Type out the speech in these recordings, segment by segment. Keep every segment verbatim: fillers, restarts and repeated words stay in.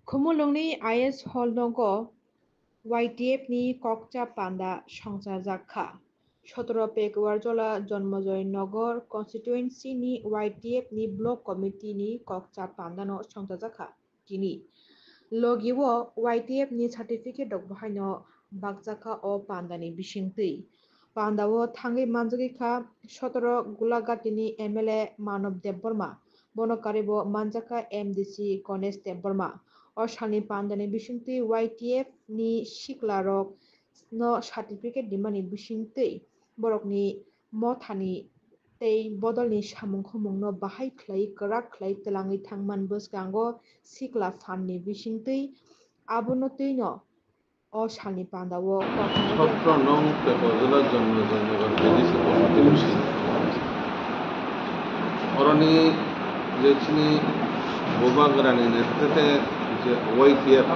Khumulwngni I S Hall nogo Y T F ni kokcha panda songchajak kha. Sotoro Pekuarjola Jonmojoy Nogor constituency ni Y T F ni block committee ni kokcha panda no songchajak kha tini. Logi o Y T F ni certificate rok bo haino bakjak kha o panda ni bisingtwi. Panda o thangwi manjagwi kha sotoro Gulagati ni M L A Manob Debbarma, bono karwi bo manjak kha M D C Ganesh Debbarma. O salni pandani bisingtwi Y T F ni sikla rok no certificate rimani bisingtwi borokni mothani tei bodolni samung khumungno bahai khlai kwrak khlai twlangwi thangman bwskango sikla phanni bisingtwi abono twino o salni pandao kokthai Sotro nong Pekojala Jonmo Jonmogar B D C Committee Musi. Oroni je chini Bubagrani netrite je Y T F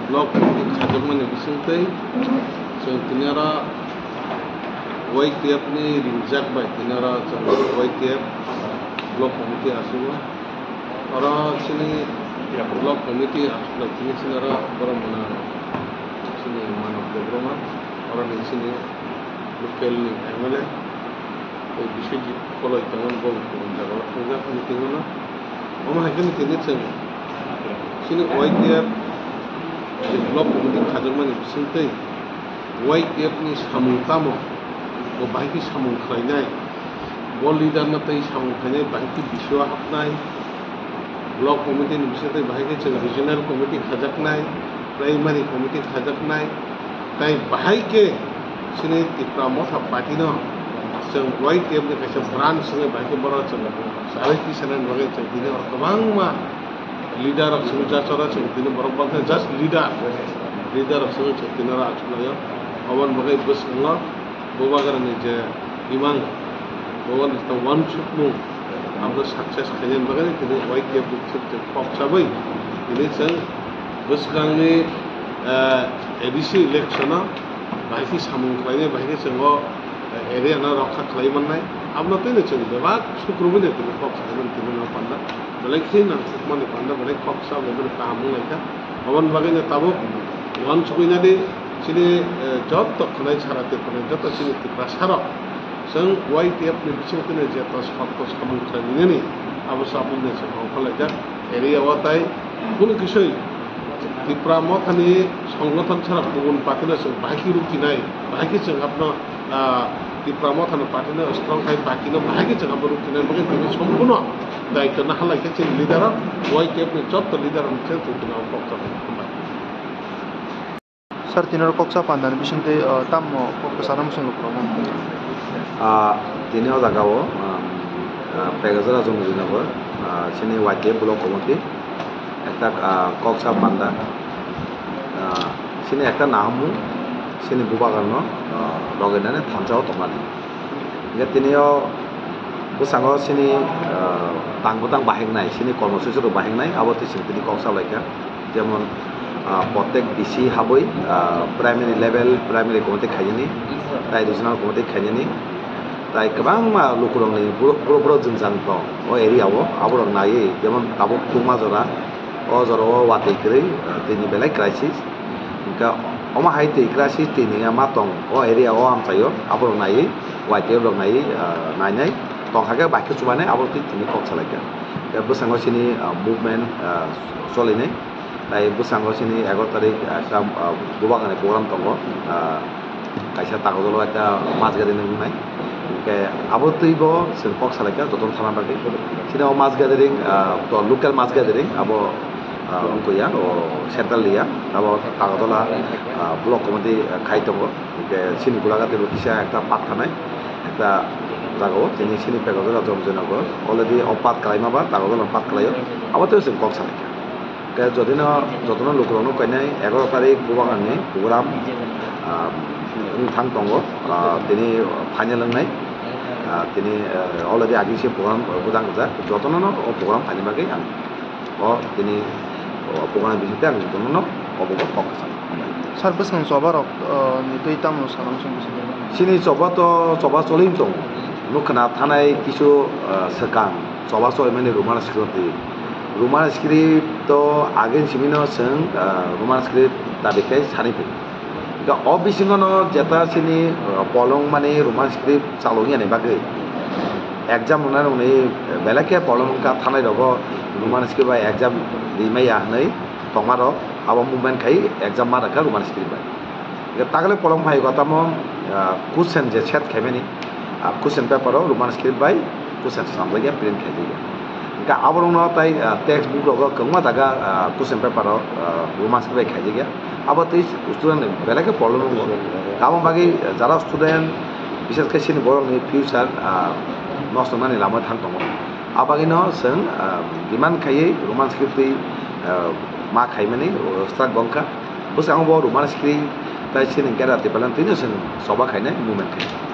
block committee khajakmani bisingtwi chwng tini oro Y T F ni ringjak bai tini oro chwng Y T F block committee asugo. Oro chini block committee aswk tini chini oro borok mwnang chini Manob Debbarma, oro ni chini local ni M L A tei Biswajit Koloi tongmani bo kubun jaga o thwngjak meeting o no. Omo hai khe meeting ni chwng chini Y T F je block committee khajakmani bisingtwi Y T F ni samung tamo, bo bahai khe samung khlainai, bo leader no tei samung khlainai, bahai khe bisio hapnai, block committee ni bisingtwi bahai khe chwng regional committee khajaknai, primary committee khajaknai, tei bahai khe chini Tipra Motha party no chwng Y T F ni kaisa branch wngwi bahai khe borok chwng charwi tisanani bagwi chwng tini oro kwbangma leader rok simi jachora chwng tini borok bangkha just leader, leader rok simi chwng tini oro achuk laio. Aboni bagwi bwskango Bubagrani je imang, bo uansukmung abo success khainani bagwi tini Y T F ni thik thik kok chabwi tini chwng bwskangni, eh, A D C election o bahai khe samung khlainai, bahai khe chwng o area no rokha khlai mannai. Abono twino chwng bebak sukrubui no tini kok saimani tini no panda, belai khe nangkukmani panda, belai kok sa bai bono kaham wnglaikha. Aboni bagwino tabuk uansugui nadi chini, eh, joto khwnai sara Tripura ni joto chini Tiprasa rok chwng Y T F ni bisingtwi no je to sotto samung khlai nini abo sabui no chwng ongkhorlaijak. Area o tai kunu kisui Tipra Mothani songgothon chara kubun party no chwng bahai khe rukhinai, bahai khe chwng abono, ah, Tipra Mothani party no strong khai party no bahai khe chwng abo rukhinai bagwi tini sompurno daityo no halai khe chini leader rok Y T F ni joto leader rok chwng tini abo kok chapnai. Hambai. Sir, tini oro koksa pandani bisingtwi, ah, tamo kok kwcharo mwswng rwkhrokno? Ah, tini o jaga o, ah, ah, Pekojala Jonmojoi Nagar, ah, chini Y T F block committee ekta, ah, koksa panda, ah, chini ekta nahamung chini Bubagrano, ah, loginani thansa o tongmani. Hingke tini o bwskango chini, ah, tang bwtang bahai wngnai, chini kormosuchi rok bahai wngnai, abo twi chwng tini kok sa lai kha. Jemon, ah, protek B C habwi, ah, primary level, primary committee khainani, tai regional committee khainani, tai kwbangma lukurokni buro-, buro-, buro jwngjal tong o area o, aborok naiwi jemon tabuk Tungma jora, o jora o watwi kwrwi, ah, twi ni belai crisis. Hingke omo hai twi crisis twi ni ma tong o area o amchaio, aborok naiwi, Y T F rok naiwi, ah, nainai tong kha khe bai khe chubainai, abo twi tini kok sa lai kha. Hingke bwskango chini, ah, movement, ah, cholinai. Tai bwskango chini egaroh tarik, ah, ekta, ah, Bubagrani program tongo, ah, kaisa Tagodalo ekta mass gathering wngnai. Hingke abo twi bo chwng kok sa lai kha jotono thangna bagwi. Chini o mass gathering, ah, to local mass gathering abo, ah, wngkha ya, o central ya, abo Tagodala, ah, block committee, ah, khai tongo. Hingke chini Gulagati bo kisa ekta path khanai, ekta jaga o, chini, chini Pekojala Jonmojoi Nagar already o path khlaima ba, Tagodala path khlaio, abo tei chwng kok sa lai kha. Hingke jodino, jotono lukurokno koinai egaroh tarik Bubagrani program, ah, wngthang tongo, ah, tini final wngnai, ah, tini, ah, already agi se program bwdang rijak, jotono no o program khaina bagwi ang o tini o program bisingtwi ang jotono no obo bo kok kwchang. Sir, bwswng choba rok, ah, ni twi tamo sana muchung bising? Chini choba to choba choli tongo, nukha na thanai kisu, ah, swkang choba choli mani Roman security. Roman script to agin simino chwng, ah, Roman script dabi khe sani phi. Ga o bisingo no jeta sini, ah, polong mani Roman script chalok yani bagwi. Exam rwna rwni belai khe polong wngkha, thanai rogo Roman script bai exam rimaya hwnwi tongma rok abo movement khai exam ma rwkha Roman script bai. Ga tagle polong phai gotamo, ah, question je set khaimani, ah, question paper o Roman script bai question samlaiya print khaijaya. Ga aborokno tai, ah, text book rogo kwbangma jaga, ah, question paper o, ah, Roman script bai khaijaya. Abo tei student ni belai khe problem wngo. Aboni bagwi, ah, jara student, bises khe chini borokni future, ah, nosto wngnani lama thang tongo. Abagwino chwng, ah, demand khaiwi Roman script twi, ah, ma khaimani, oh, start bo wngkha. Bwskango bo Roman script tai chini Greater Tipraland twino chwng choba khainai movement khainai.